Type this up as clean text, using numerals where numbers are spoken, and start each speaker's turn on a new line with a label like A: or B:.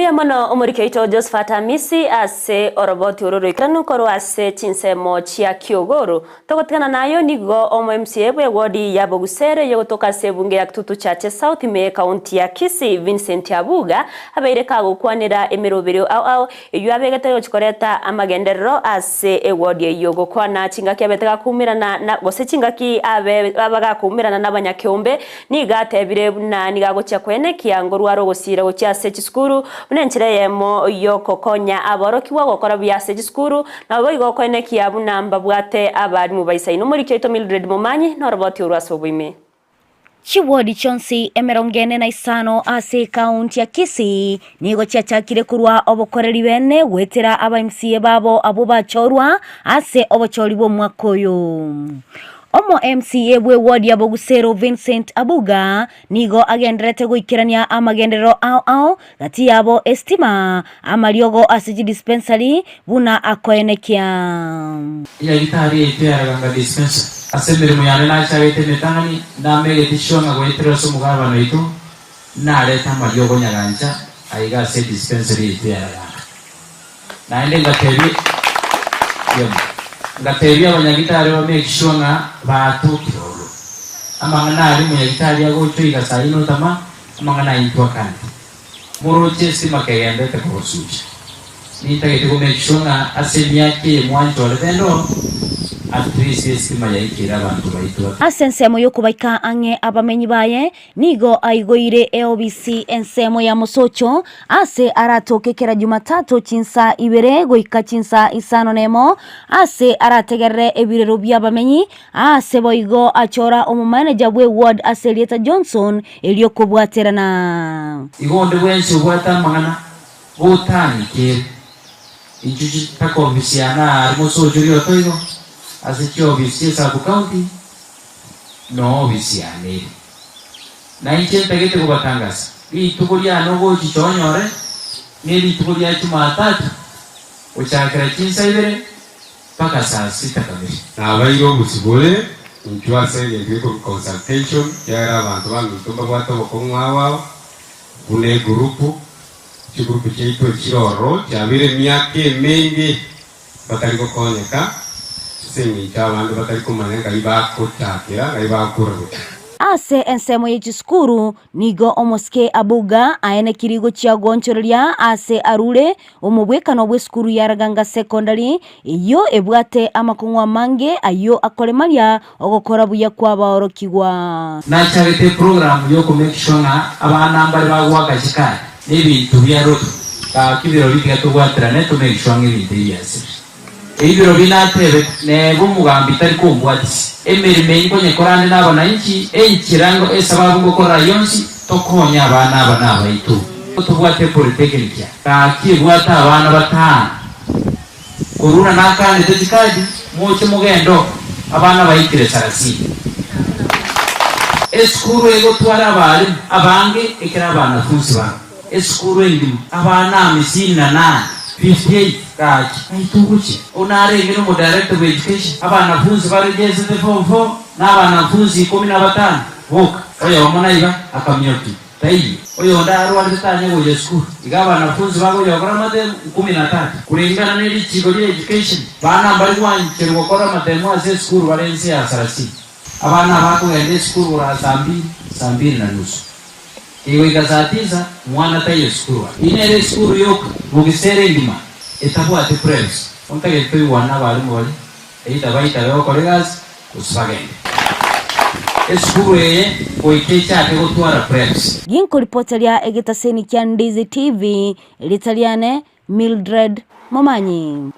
A: Mbuya mono omoriki oito Josephat Amisi ase oroboti oro roikeranu korwa ase chinsemo chia Kiogoro. Togotigana nayo nigo omo MCA bwe ward ya Bogusere eyogotoka ase ebunge ya Kitutu Chache South ime ekaunti ya Kisii Vincent Abuga abeire kagokwanera emeroberio ao ao eyio abegete gochi koreta amagenderero ase eward eyio gokwana chingaki abete gakoumerana na gose chingaki abe abagakoumerana nabanyakeombe Nigo atebire buna nigo agochia koenekia ngorware ogosiira gochia ase chisukuru, buna enchera eyemo y'ogokonya aborokigwa gokora buya ase chisukuru, naboigo koenekia buna mbabwate abalimu baisaine. Omoriki oito Mildred Momanyi noroboti orwo ase oboime.
B: Chiwodi chionsi emerongo ene na isano ase ekaunti ya Kisii nigo chiachakire korwa obokoreri bene goetera aba MCA babo abwo bachorwa ase obochori bw'omwaka oyo. Omo MCA bw'eward ya Bogusero Vincent Abuga nigo agendererete goikerania amagenderero ao ao gati yabo estima, amariogo ase chidispensary buna akoenekia.
C: Enyagitari yaito ya Raganga Dispensary. Ase emeremo yane nachagete emetang'ani, namegete chiona goetera ase omogabana oito, narete amariogo nyagancha aiga ase edispensary yaito ya Raganga. Naende ngatebia ngatebia abanyagitari ba make sure ng'a batokire ororo. Amang'ana aria omonyagitari agocha oiga saa ine otama, amang'ana aya intwe akande. Moroche estima kegendete kogosucha. Nintagete go make sure ng'a ase emiaka eye mwanchorete endo, at least estima yaikire abanto baito batu.
B: Ase ensemo y'okobaika ang'e abamenyi baye, Nigo aigoire eobisi ensemo ya mosocho, ase aratoke kera Jumatatu chinsa ibere goika chinsa isano nemo, ase arategerere ebirero bi'abamenyi, aase boigo achora omomaneja bw'eward ase erieta Johnson erio kobwaterana.
C: Igo onde bwensi obwate amang'ana gotang'ikere, inchuo chitakombisiana aare mosocho rioto igo, ase chiobisi chie sub-county, Nobisianere. Na inche ntagete kobatangasa, rituko riane ogochicha onyore nerituko ria Jumatatu, gochakera chinsa ibere mpaka saa sita kamiri.
D: Nabaire obosibore inchuo ase egento gekorwa consultation, ekiagera abanto baminto mbabwate obokong'u ao ao, buna egurupu, chigurupu chiaito chire ororo chiabeire emiaka emenge. Batari gokonyeka, ase engencho abande batari komanya ng'ai bagochakera, ng'ai bagokora gochia.
B: Ase ensemo ye chisukuru nigo omosike Abuga aenekiri gochia goonchoreria ase arure omobwekano bw'esukuru ya Raganga Secondary eyio ebwate amakong'u amange ayio akoremaria ogokora buya kw'abaorokigwa.
C: Nachagete eprogram y'oko make sure ng'a abana mbare bagoaka chikadi na ebinto bia Lotto gaki birobio tiga tobwaterane to make sure ng'a ebinto ebi biasirire. Ebi birobio natebete neba omogambi tari kombwatisia emeremo eye nkonyekora ande na abananchi enchera ngo esababu ngokora ayio onsi tokonye abana aba na abaito. Tobwate epolytechnic aa gaki ebwate abana batano. Korwa nakanete chikadi, moche mogende oko, abana baikire sarasini. Esukuru egotwara abalimu abange ekero abanafunsi bange. Esukuru engima, abana amisini na nane, 58, gaki, ng'ai togochia? Oyio narenge nomodirector bwe education, abanafunsi barejesete form four, na abanafunsi ikomi na batano boka, oyomo naiba akamiokia. Taiyo. Oyonde arwarete tanya gocha esukuru. Iga abanafunzi bagoyokora amatemu nkumi na tatu. Kulingana ne richiko ria education, bana mbari gwancherwa gokora amatemu ase esukuru bare inse ya sarasini. Abana abakogenda esukuru korwa saa mbiri, saa mbiri na nusu. Kegoika saa tisa, mwana taiyo esukuru aa. Eye nere esukuru yoka bogisera engima etabwati preps. Ontagete toigwane nabalimu baria, either baitabe gokora egasi gose bagende. Esukuru eye goika echake gotwara preps.
B: Ginkoripoteria egetaseni kia Ndizi TV, erieta riane Mildred Momanyi.